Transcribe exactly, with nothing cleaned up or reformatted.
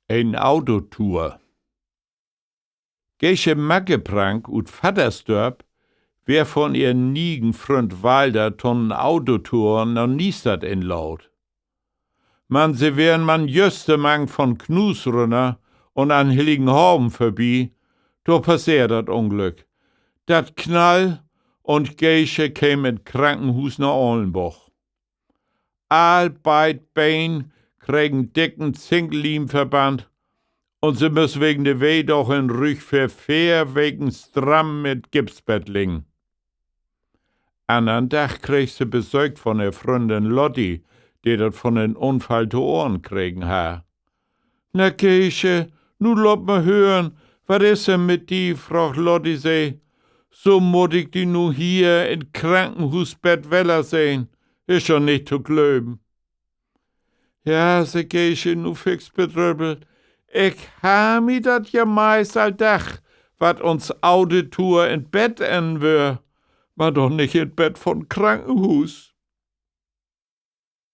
En Autotour. Gesche Mackeprank ut Vattersdörp weer von ehren niegen Fründ Walter to en Autotour na Niestadt inlaadt. Man se weren man jüst mang von Knuus rünner un an Hilligenhaven vörbi, dor passeer dat Unglück. Dat knall, un Gesche keem in't Krankenhuus na Olenborg. All beid Been kregen dicken Zinkliemverband, un se müss wegen de Wehdaag in'n Rüch för veer Weken stramm in't Gipsbett liggen. Annern Dag kreeg se Besöök von ehr Fründin Lotti, de dat von den Unfall to Ohren kregen harr. Na, Gesche, nu laat mal hören, wat is denn mit di?, fraagt Lotti se. So mutt ik di nu hier in't Krankenhuusbett wedder sehn. Is jo nich to glöven. Ja, seggt Gesche nu fix bedrüppelt, ik harr mi dat ja meist al dacht, wat uns Autotour in't Bett ennen wöör, man doch nich in't Bett von't Krankenhuus.